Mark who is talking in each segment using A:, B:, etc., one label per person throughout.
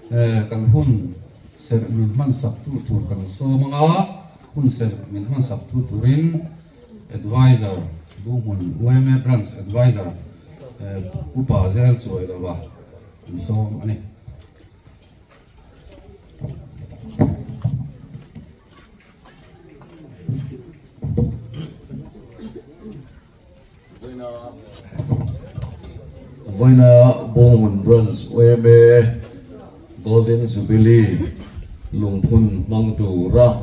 A: Kan hun serh min hmansak tu tur kan sawm ang a, hun serh min hmansak tu turin Adviser Bunghmun yma Branch Adviser Upa Zel Chuailova kan sawm a ni.
B: Vawiina Bunghmun Branch yma Golden Jubilee lungphun hmang tura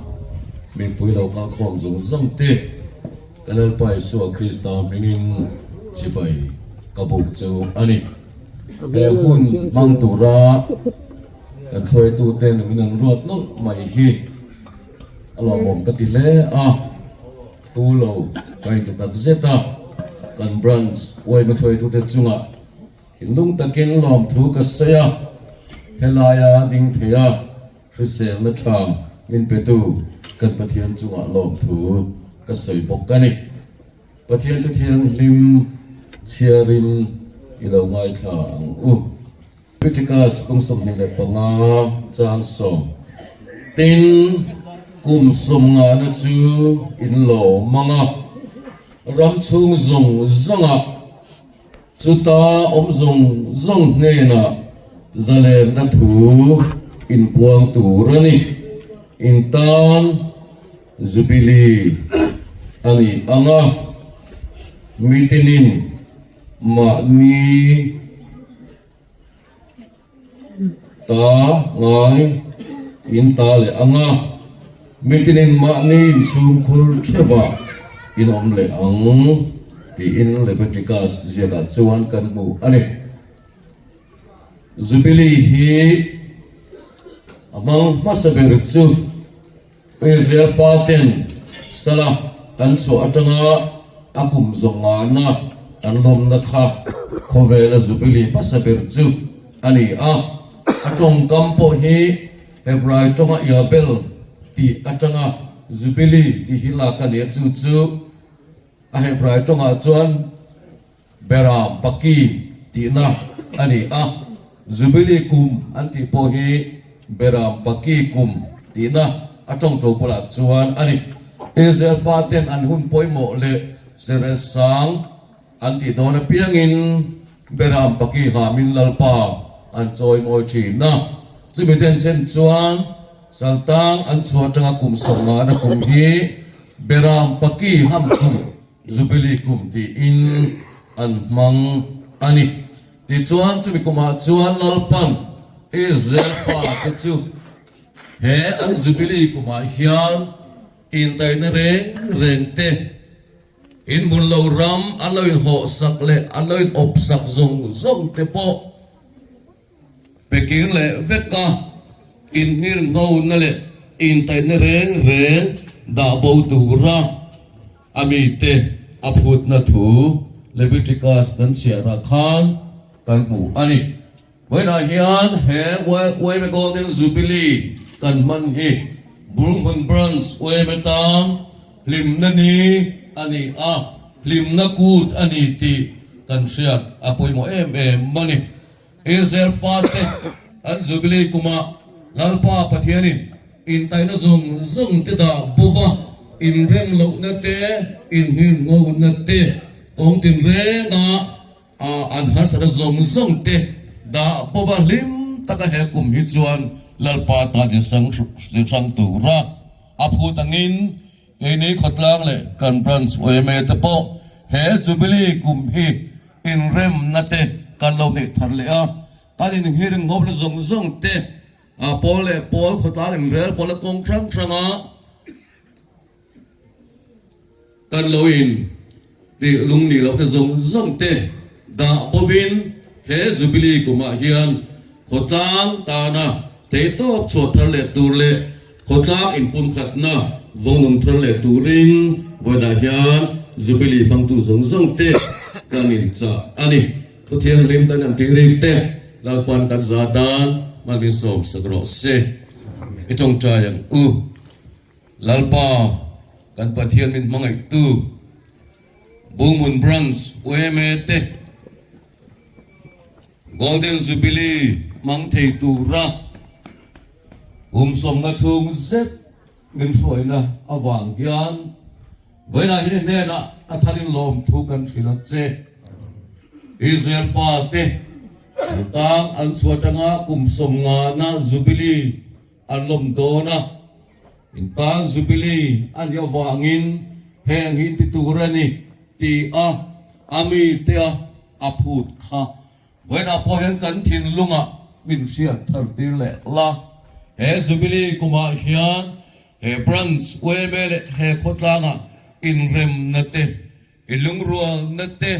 B: mipui lo kal khawm zawng zawng te ka Lalpa Isua Krista hmingin chibai ka buk chu a ni. He hun hmang tura kan hruaitute min an ruat nawlh mai hi a lawmawm ka ti hle a. Pu lo ka inti tak zet a, kan branch yma hruaitute chungah thinlung takin lawmthu ka sawi a, helaia ding thei a hriselna tha min petu kan Pathian chungah lawmthu ka sawi bawk a ni. Pathian thu thianghlim chhiarin i lo ngaithla ang u. Leviticus kum 25 chang sawm tin kum sawmngana chu in lo mang a, ram chhung zawng zawngah chuta awm zawng zawng hnenah zalenna thu inpuang tur a ni. In tan Jubilee a ni ang a, mitinin mahni Ta ngai in ta leh ang a, mitinin mahni inchhungkhur theuhah in awm leh ang tiin Leviticus ziakah chuan kan hmu a ni. Jubilee hi a hmang hmasa ber chu Israel faten sala an chhuah atanga a kum zawng ngahna an lawmna kha khawvela Jubilee hmasa ber chu a ni a. A tawngkam pawh hi Hebrai tawnga Yabel tih atanga Jubilee tih hi lak a ni a, chu chu a Hebrai tawngah chuan Beram Paki tihna a ni a, Jubilee kum an tih pawh hi Beram Paki kum tihna a tawngto bulah chuan a ni. Israel faten an hun pawimawh leh Serel sang an tih dawn apiangin Beram Paki hamin Lalpa an chawimawi thin a, chumi denchhen chuan Saltang an chhuah atanga kum sawmngahna kum hi Beram Paki ham kum Jubilee kum tiin an hmang a ni. Tichuan, chumi kumah chuan Lalpan Israel fate chu he an Jubilee kumah hian intaihna reng reng te, inhmun lo ram an lo inhawhsak leh an lo inawpsak zawng zawng te pawh Peking leh veka inhirnghona leh intaihna reng reng dah bo tura a mite a phutna thu Leviticus kan chhiarah khan kan hmu a ni. Vawiinah hian he yma Golden Jubilee kan hman hi Burhmun Branch yma tan hlimna ni a ni a, hlimna kut a ni tih kan hriat a pawimawh em em a ni. Israel fate an Jubilee kumah Lalpa Pathianin intaihna zawng zawng te dah bova inrem lohna te, inhirnghona te, kawng tinrenga an harsatna zawng zawng te dah bova hlim taka he kum hi chuan Lalpa tan inhrang tura a phut angin Keini khawtlang leh kan branch yma te pawh he Jubilee kum hi inremna te kan lo neih thar leh a, kan inhir nghawpna zawng zawng te pawl leh pawl khawtlang inrel pawl a kawng hrang hranga kan lo in tih lung nih loh te zawng zawng te dah bawin he Jubilee kumah hian khawtlang tana theihtawp chhuah thar leh tur leh Khawtlang inpumkhatna vawnawm thar leh turin vawiinah hian Jubilee hmangtu zawng zawng te kan inchah a ni. Thu thianghlim kan han tih rik te Lalpan kan za tan hman min sawm sak rawh se. I tawngtai ang u. Lalpa kan Pathian min hmangaihtu Buhmun Branch yma te Golden Jubilee hmang thei tura. Kum sawmna chhung zet min hruaina avang hian vawiinah hian i hnenah a tharin lawmthu kan hrilh a che. Israel fate tang an chhuah atanga kum sawmngana Jubilee an lawm dawn a, in tan Jubilee a nih avangin heng hi in ti tur a ni ti a a mite a a phut kha. Vawiinah pawh hian kan thinlungah min hriat thar tir leh la. He Jubilee kumah hian he Branch yma leh he khawtlangah inremna te, inlungrualna te,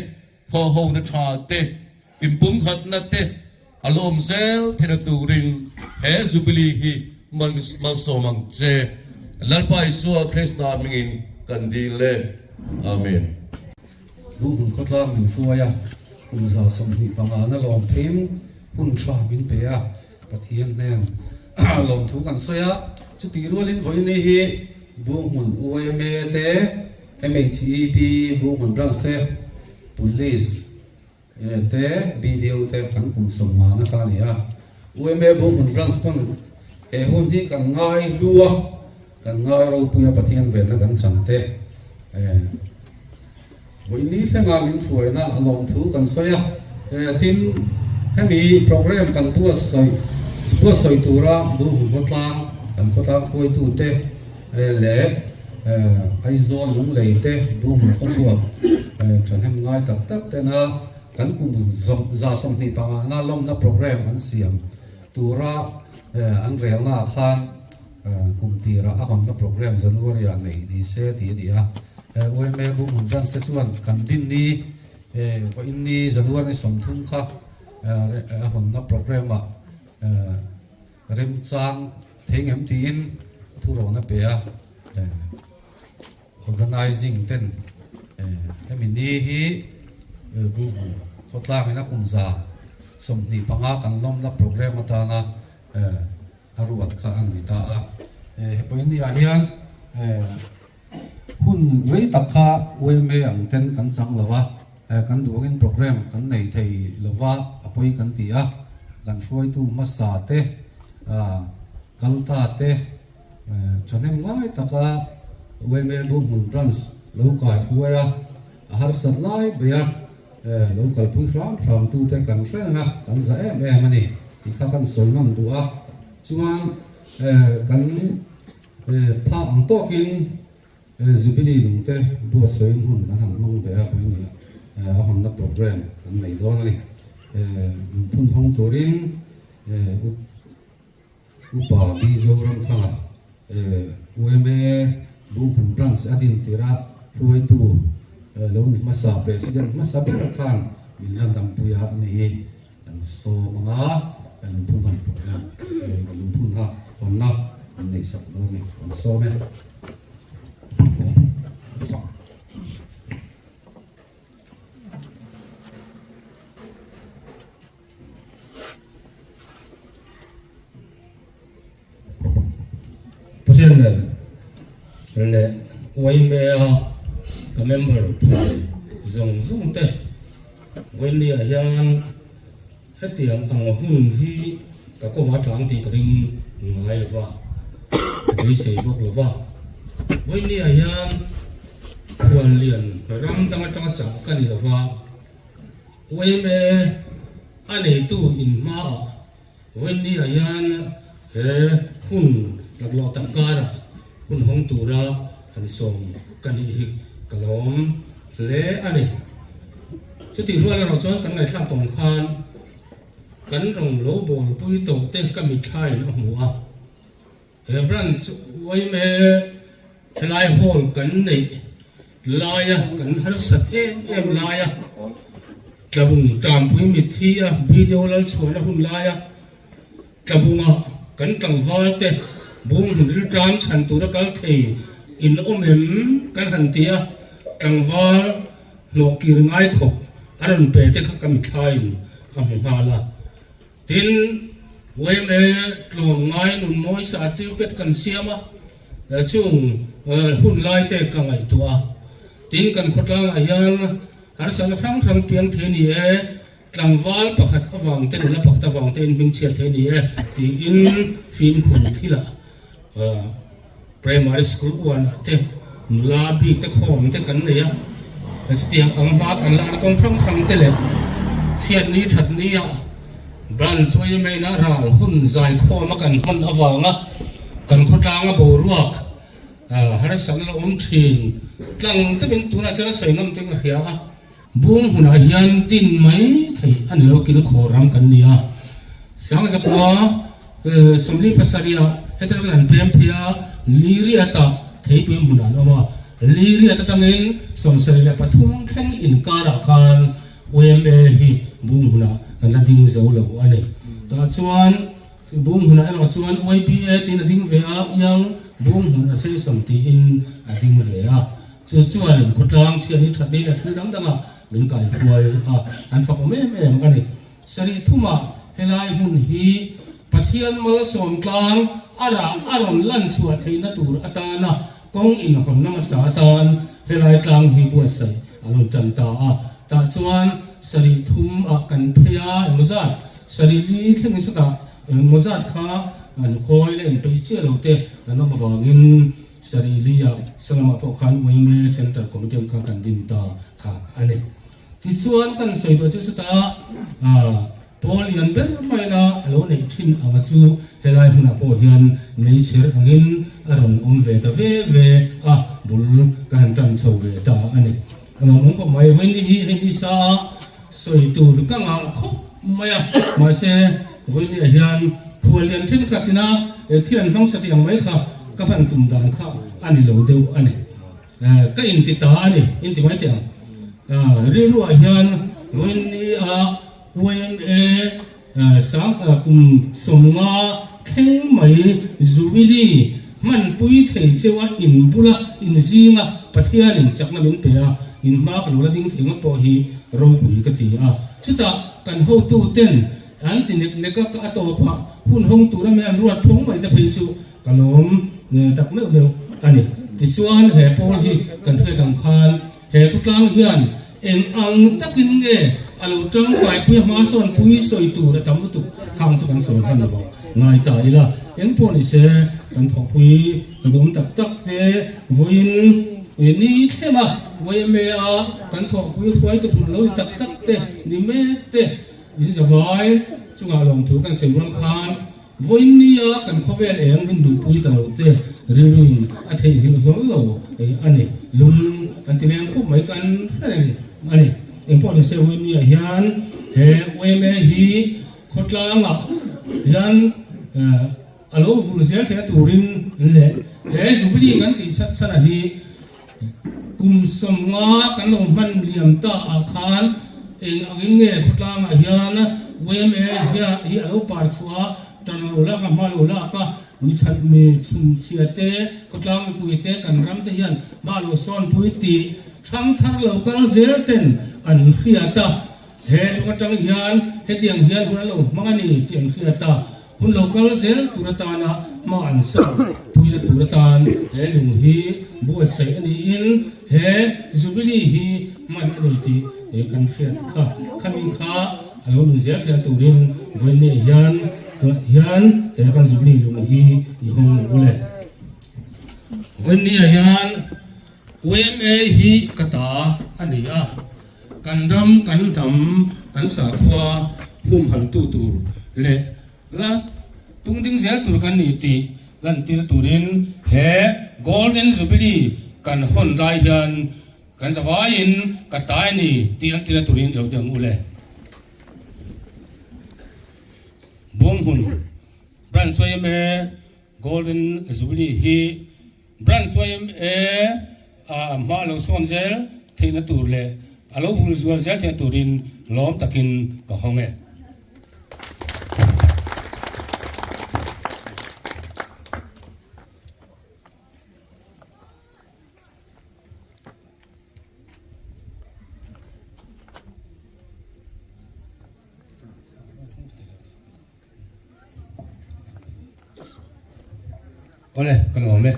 B: thawhhona tha te, inpumkhatna te a lawm zel theihna turin he Jubilee hi malsawm ang che. Lalpa Isua Krista hmingin kan dil e. Amen.
A: Lunghmun khawtlang min hruai a, kum 25 na lawm theiin hun tha min pe a, Pathian hnen lawmthu kan sawi a, chutih rualin vawiini hi Bunghmun YMA te, MHEP Bunghmun Branch te, Police te, BDO te kan kum 50 na kha a ni a, YMA Bunghmun Branch pawn he hun hi kan ngai hlu a, Kan ngai ropuia Pathian venna kan chang te vawiini thlenga min hruaina a lawmthu kan sawi a, tin hemi program kan buatsaih buatsawi tura Duhum khawtlang kan khawtlang hruaitute leh Aizawl Lunglei te Duhum khawchhuak thahnem ngai tak tak tena kan kum 125 na lawmna program an siam tura an relna ah khan Kum tirah a hawnna program January ah neih ni se tih a ni a. YMA Bunghmun Branch te chuan kan din ni vawiin ni January ni 30 kha a hawnna program ah remchang thei ngem tiin thurawn a pe a. Organizing ten hemi ni hi Bunghmun khawtlangin a kum 25 kan lawmna program atana A ruat kha an ni ta a. He pawimawh ah hian hun rei tak kha YMA ang ten kan chang lo a, kan duh angin program kan nei thei lo va, a pawi kan ti a, kan hruaitu hmasa te, kal ta te thahnem ngai taka YMA Bunghmun Branch lo kai hruai a, a harsat lai ber a. Lo kalpui hram hram tute kan hreng a, kan za em em a ni tih kha kan sawi ngam duh a. Chuan kan phah ang tawkin Jubilee lungte buatsawiin hun kan han hmang ve a, vawiin a hawnna program kan nei dawn a ni. Lungphun hawng turin Upa B. Zoramthanga, YMA Bunghmun Branch a din tirh a hruaitu lo ni hmasa President hmasa ber khan min la dampui a ni hi kan sawm ang a, lungphun han program lungphun ha hawnna an neih sak dawn a ni, kan sawm e.
C: Pu Chairman leh YMA-a ka member pui zawng zawng te vawinia hian hetiang ang hun hi ka kawva tlang tih ka ring ngai lo va, ka beisei bawk lo va. Vawinia hian khuallian ram dang atanga chah ka ni lo va. YMA a neitu in hmaah Vawiinni-ah hian he hun laklawh tak karah hun hawng tura han sawm ka nih hi ka lawm hle a ni. Chutih rual erawh chuan kan ngaihthlak tawng khan kan rawn lo bawlpui tawh te ka mitthlain a hmu a. He branch yma helai hall kan neih laia kan harsat em em laia tlabung tanpui mitthi a video lal chhuahna hun laia tlabunga kan tlangval te bung hmun riltam chhan tura kal thei in awm em kan han ti a, tlangval hlawh kir ngai khawp a rawn pe te kha ka mithlain a hmu nghal a. Tin, yma tlawm ngai nun mawi certificate kan siam a, chung hun lai te ka ngaihtuah a. Tin, kan khawtlangah hian harsatna hrang hrang piang thei ni e. Tlangval pakhat avang te nula pakhat avang te in hmingchhiat thei a ni e tiin fimkhur thilah Primary School uanah te nula bik te khawm te kan nei a, chutiang ang hma kan lakna kawng hrang hrang te leh chhiatni thatni ah Branch yma ina ral hun zaikhawm a kan hman avanga kan khawtlanga boruak harsatna lo awm thin tlang deuhin tunah chuan a sawi ngam te ka hria a. Bung hunah hian din mai theih a ni lo, kilkhawr ram kan ni a. Sangzakua 47 ah heta kan an pem phei a, Liriata theipui hmunah an awm a. Liriat atangin 73 thleng inkarah khan yma hi bung hunah kan la ding zo lo a ni. Tah chuan bung hunah erawh chuan YBA tiin a ding ve a, Young Bung Hmun Association tiin a ding ve a. Chu chuanin khawtlang chhiatni thatni leh thil dang dangah min kaihruai a, an fak awm em em a ni. Sarih thumah helai hmun hi Pathian malsawm tlang a rah a rawn lan chhuah theihna tur atana kawng inhawnna hmasa atan helai tlang hi buatsaih a rawn tan ta a. Tah chuan sarih thumah kan phei a, engmaw zat sarih li thlengin sawtah engmaw zat kha an khawi la inpeih chiah lo te an awm avangin Sarili-a Salamah pawh khan yma Central Committee ang kha kan din ta kha a ni. Tichuan kan sawi duah chu chutah pawl lian ber maina a lo neih thin anga chu helai hmunah pawh hian meichher angin a rawn awm ve ta ve ve a, bul ka han tan chho ve ta a ni. A lawmawm khawp mai. Vawiin hi hei nisa a sawi tur ka ngah khawp mai a, mahse vawiin hian khual lian thenkhatina thil an hmang satih ang mai kha ka hman tum dan kha a ni lo deuh a ni. Ka inti ta a ni, inti mai teh ang. Rilruah hian vawiin a yma Sang kum 50 thleng mai Jubilee hmanpui thei cheu a in bula in zinga Pathianin chakna min pe a, in hma ka lo la ding thei ngawt pawh hi ropui ka ti a. Chutah kan hotu ten an ti nek nek a, ka a tawpah hun hawng tura mi an ruat phawng mai te phei chu ka lawm tak meuh meuh a ni. Tichuan he pawl hi kan hriat ang khan He khawtlang hian eng ang takin nge a lo tangkaipui a hma sawn pui sawi tur a tam lutuk khang chu kan sawi hman lo vang ngai ta ila. Eng pawh ni se kan thawhpui ka duhawm tak tak te vawiin ni thleng a yma a kan thawhpui hruaitu tur lo ni tak tak te ni mek te in zavai chungah lawmthu kan sawi rual khan Vawiin nia kan khawvel eng min duhpui ta lo te rilruin a theihnghilh hlawl lo a ni. Lung kan ti leng khawp mai kan hre reng a ni. Engpawh ni se vawiin niah hian he yma hi khawtlangah hian a lo vul zel theihna turin leh he Jubilee kan tih chhat chhan a hi Kum 50 kan lo hman liam ta ah khan eng angin nge khawtlangah hian yma hi a lo par chhuah a, tan lo lak a, hma lo lak a, mi chhan mi chhumchhia te, khawtlang mipui te, kan ram te hian hma lo sawnpui tih thangthar lo kal zel ten an hriat a. He lung atang hian hetiang hian hun a lo hmang a ni tih an hriat a, hun lo kal zel tur atana hma an sawn puina tur atan he lung hi buatsaih a niin he Jubilee hi hman a ni tih kan hriat kha. Khami kha a lo nun zel theihna turin vawiin hian tunah hian he kan Jubilee lung hi i hawng ang u le. Vawiin hian yma hi ka ta a ni a. Kan ram, kan hnam, kan sakhua humhaltu tur leh la tungding zel tur kan ni tih lantir turin he Golden Jubilee kan hawn lai hian kan zavaiin ka tai a ni tih lantirna turin i lo deng u le. Bunghmun Branch yma Golden Jubilee hi Branch yma a hma lo sawn zel theihna tur leh a lo vul zual zel theihna turin lawm takin ka hawng e. Awle, ka nuam e.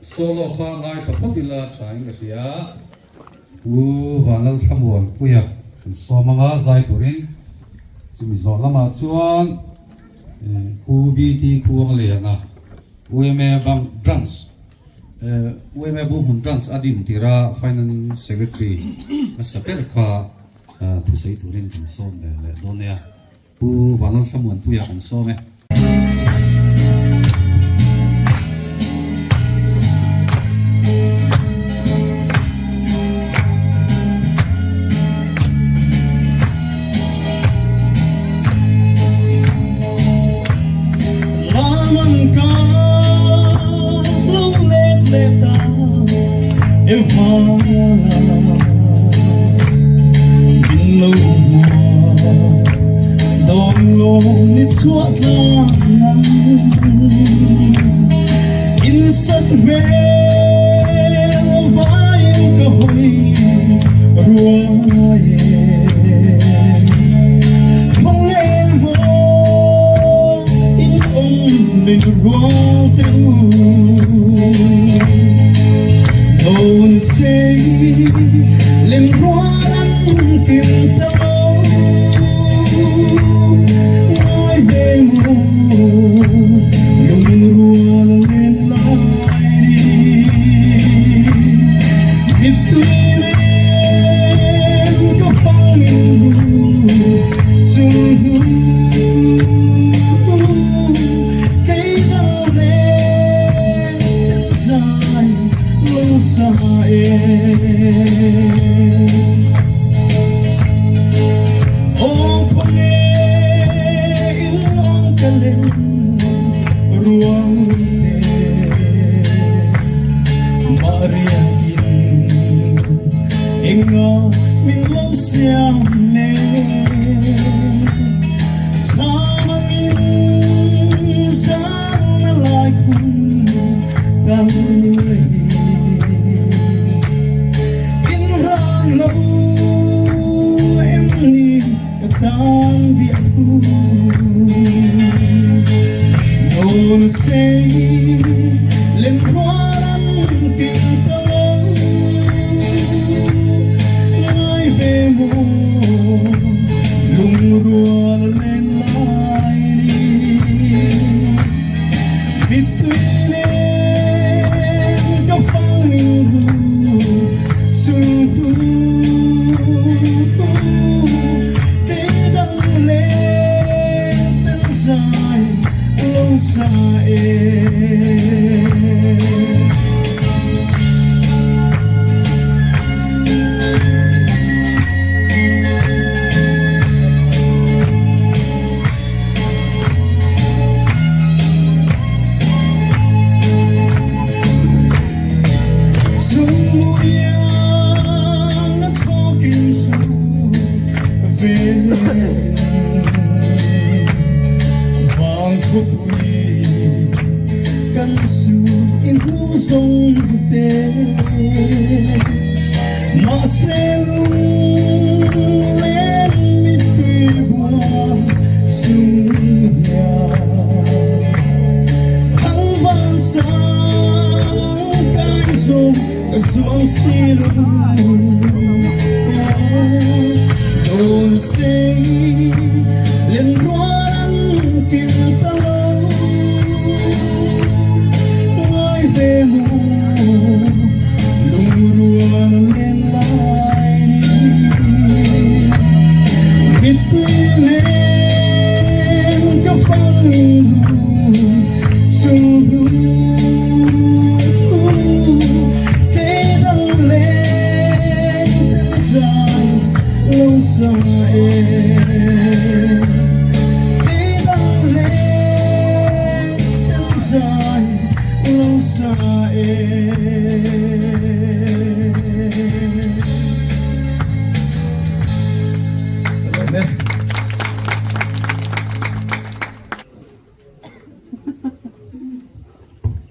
A: Solo kha ngaithla phawt ila thain ka hria. Pu Vanlalthlamuan Puia kan sawm anga zai turin chumi zawh lamah chuan Pu BT Khuangliana UMA Bank Branch UMA Buhmun Branch a din tira Finance Secretary hmasa ber kha thusawi turin kan sawm ve leh dawn nia. Pu Vanlalthlamuanpuia kan sawm e.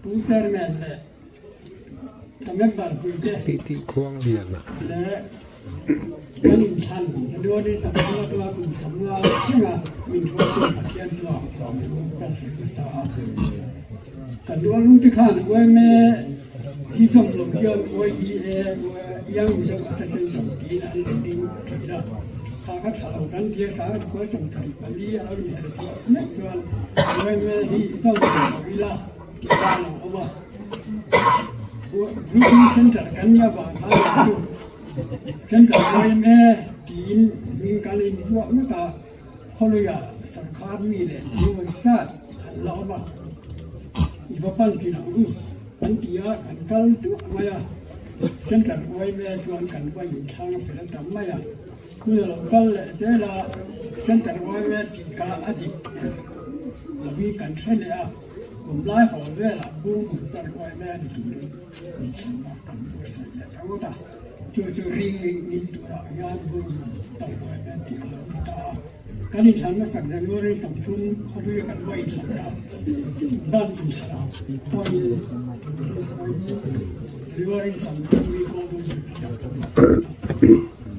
D: Pu Chairman leh ka member puite leh kan inthlan January Sathum atanga kum samnga thlenga min hruaitu Pathian chuan lawmthu kan hrilh nasa a. Kan rualrute khan yma. Hi zawm lo hian YBA, Young Mizo Association, tiin an lo ding thin a. Kha kha tha lo kan tia sang kua 74 a lo nih her chhuah mek chuan YMA hi zawm lo lo ila tih a lo awm a. Grouping Centre kan nih avang khan chu Central YMA tiin hming kan invuah ngawt a. Khawluiah sarkhar mi leh nuai sat an la awm a, i va pan chi ang u kan ti a, kan kal duah mai a, Central yma chuan kan va inthlang fel ta mai a, hun a lo kal leh zel a, Central yma tih kha a dik lovin kan hre leh a, kum lai haw velah Bungbun Pan yma ni turin inthlanna kan buatsaih leh ta ngawt a. Chu chu ring ring turah hian Bungbun Pan yma tih a lo ni ta a. Kan inthlan hmasak January 30 khawpuia kan va inthlan ta ban inthlan ah pawhin January 30 hi Golden Jubilee ah kan va thlan ta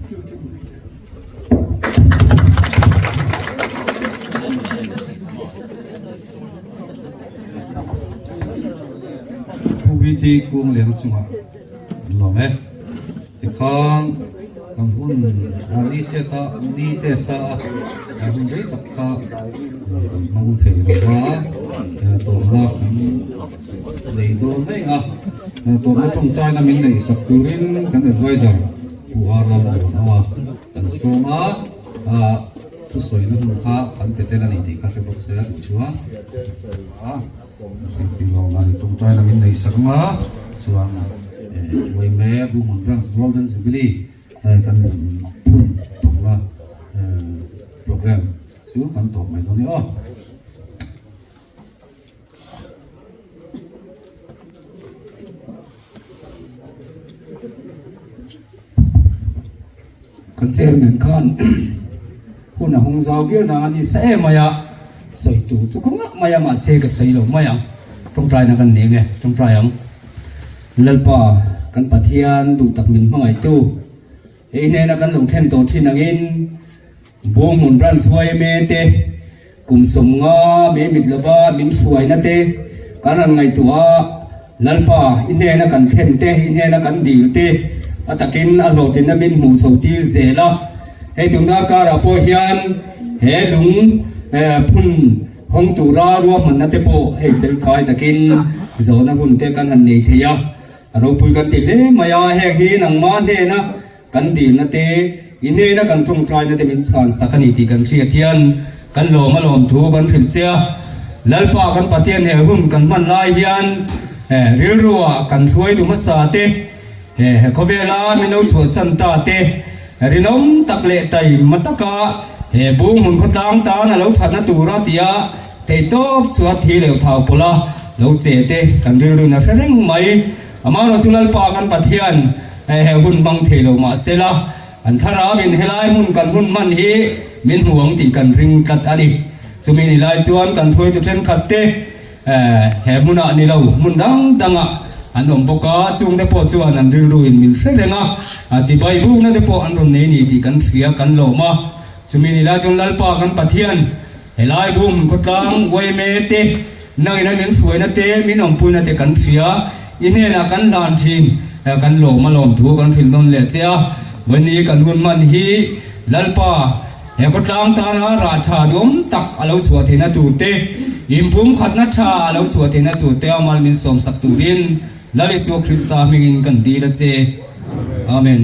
D: chu chu ni ta.
A: Pu BT Khuangliang chungah An lawm e. Tikhan kan hun ni set a, ni te sa a, hun rei tak kha kan hmang thei lo va, tawmna kan nei dawn reng a, tawmna tawngtaina min neih sak turin kan advisor Pu Arlal Muanawma kan sawm a, thusawina hun kha kan pe tel a ni tih kha hre bawk se a duh chuan. Tawngtaina min neih sak anga chuan Uaime Bunghmun Branch Golden Jubilee kan phun tawpna program chu kan tawp mai dawn a ni aw.
E: Kan chairman khan hun a hawng zau viau nang a ni sa em mai a, sawi tur chu ka ngah mai a mahse ka sawi lo mai ang, tawngtaina kan nei nge tawngtai ang. Lalpa kan Pathian duh tak min hmangaihtu hei hnena kan lo thlen tawh thin angin Bunghmun Branch yma te Kum 50 mai mit lova min hruaina te kan han ngaihtuah a, Lalpa, i hnena kan thlen te, i hnena kan dil te, a takin a hlawhtlinna min hmuh chho tir zel a. Hei tun darkarah pawh hian he lung phun hawng tura ruahmanna te pawh hei felfai takin zawhna hun te kan han nei thei a, a ropui kan ti hle mai a, heng hi nangmah hnena Kan dilna te, i hnena kan tawngtaina te min chhan sak a ni tih kan hriat hian kan lawm a lawm thu kan hrilh che a. Lalpa kan Pathian he hun kan hman lai hian rilruah kan hruaitu hmasa te, he khawvela min lo chhuahsan ta te rinawm tak leh taima taka he bung hmun khawtlang tan a lo thatna tura tia theihtawp chu a thi leuh thau pawlh a lo che te kan rilruin a hre reng mai. Amaherawh chu Lalpa kan Pathian he hun hmang thei lo mah sela, an thlarau in helai hmun kan hun hman hi min hmu ang tih kan ring tlat a ni. Chumi ni lai chuan kan thuaitu thenkhat te he hmunah ni lo hmun dang dangah an awm bawk a, chungte pawh chuan an rilru in min hre reng a, chibai bukna te pawh an rawn nei ni tih kan hria kan lawm a. Chumi ni lai chuan Lalpa kan Pathian Helai bum khawtlang yma te nangin a min hruaina te min awmpuina te kan hria, i hnenah kan hlan thin, kan lawm a lawm thu kan hrilh nawn leh che a, Vawini kan hun hman hi Lalpa he khawtlang tana rah tha duam tak a lo chhuah theihna tur te, inpum khatna tha a lo chhuah theihna tur te amal min sawmsak turin Lal Isua Krista hmingin kan dil a che. Amen.